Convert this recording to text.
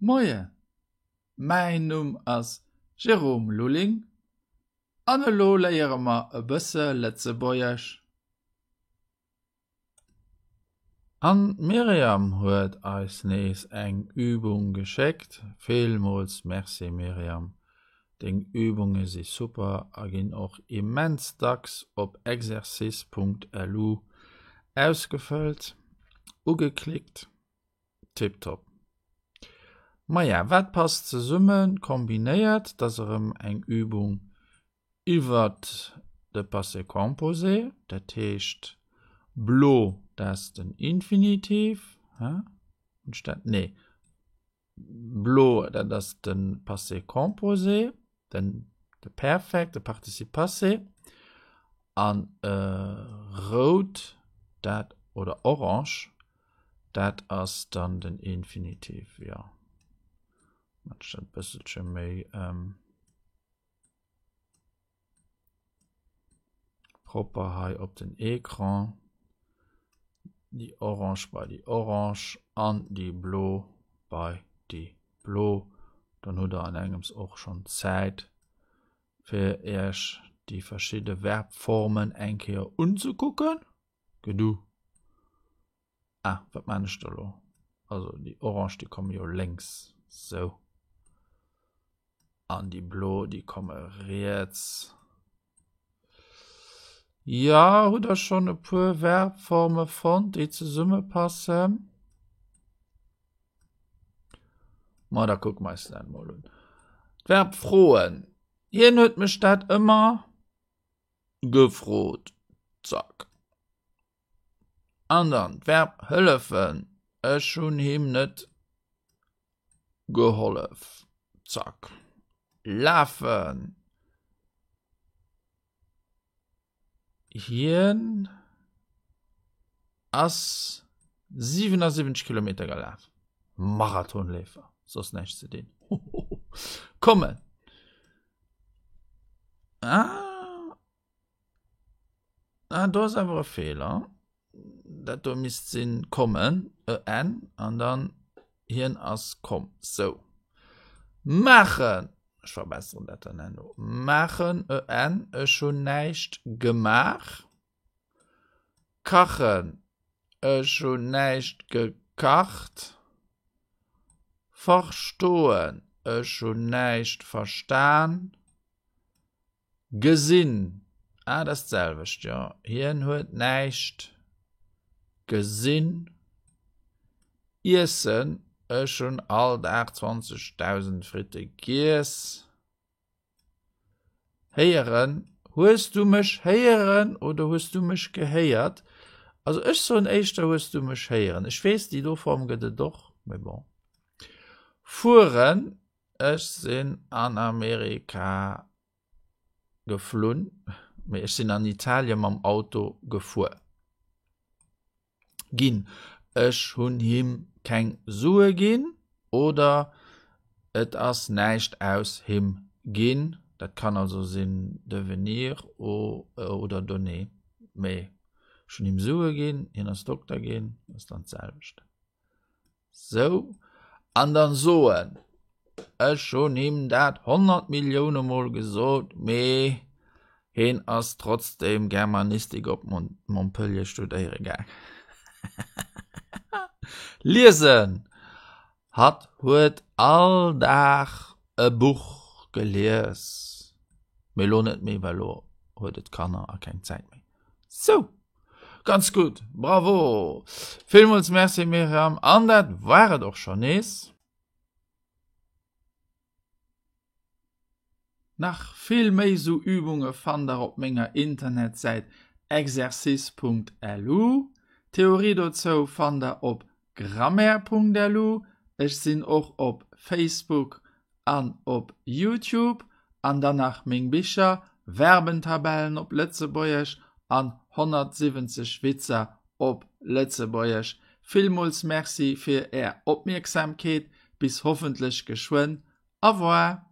Moien, mäin Numm ass Jérôme Lulling an elo léiere mer e bësse Lëtzebuergesch. An d'Myriam huet eis nees eng Übung geschéckt. Villmools Merci Myriam, deng Übunge si super a ginn och immens dacks op exercice.lu ausgefëllt, ugeklickt. Tiptop. Maja, wat passt zesummen? Kombinéiert, dat ass erëm eng Übung iwwert de Passé composé, dat heescht blo, dat ass den Infinitiv, hä? Hunn ech dat? Nee. Blo, dat ass de Passé composé, den de Perfekt, de Participe passé, an rout, dat, oder orange, dat ass dann den Infinitiv, jo. Mat ech dat e bësselche méi propper hei op den Ecran. Déi orange bei déi orange an déi blo bei déi blo. Dann hutt der an engems och schonn Zäit fir iech déi verschidde Verbformen eng Kéier unzekucken. Gedu. Ah, wat maan ech da lo? Also déi orange déi komme jo lénks, sou. An déi blo déi komme riets. Ja, hutt der schonn e puer Verbforme fonnt, déi zesummepassen? Ma da kucke mer eis dat mol un. D'Verb froen. Hien huet mech dat ëmmer gefrot. Zack. An dann d'Verb hëllefen, Ech hunn him net gehollef. Zack. Lafen, Hien ass 77 Kilometer gelaf. Marathonleefer, soss näischt ze dinn. Kommen. Ah. Ah, do ass awer e Feeler. Dat do misst sinn kommen, e n, an dann hien ass komm. Sou. Maachen! Ech verbesseren dat dann herno. Maachen, e n, ech hunn näischt gemaach. Kachen, ech hunn näischt gekacht. Verstoen, ech hunn näischt verstan. Gesinn, ah, dat ass d'selwecht, jo. Hien huet näischt gesinn. Iessen, ech hunn all Dag 20.000 Fritte giess. Héieren, hues du mech héieren oder hues du mech gehéiert? Also ech soen éischter hues du mech héieren. Ech weess, déi do Form gëtt et och, mee bon. Fueren, Ech sinn an Amerika geflunn, mee ech sinn an Italien mam Auto gefuer. Ginn. Ech hunn him keng Sue ginn oder et ass näischt aus him ginn. Dat kann also sinn devenir oder donner, mee ech hunn him Sue ginn, hien ass Dokter ginn, ass dann d'selwecht. Sou, an dann soen, ech hunn him dat 100 Millioune Mol gesot, mee heen ass trotzdem Germanistik op Montpellier studéiere gaang. Liesen! Hatt huet all Dag e Buch gelies, mee lo net méi, well lo huet et Kanner a keng Zäit méi. Sou! Ganz gutt! Bravo! Villmools Merci Myriam, an dat war et och schonn nees. Nach vill méi sou Übunge fannt der op menger Internetsäit exercice.lu. D'Theorie dozou fannt der op grammaire.lu. Ech sinn och op Facebook an op Youtube. An dann nach meng Bicher, Verbentabellen op Lëtzebuergesch an 170 Witzer op Lëtzebuergesch. Villmools Merci fir Är Opmierksamkeet. Bis hoffentlech geschwënn. Au revoir!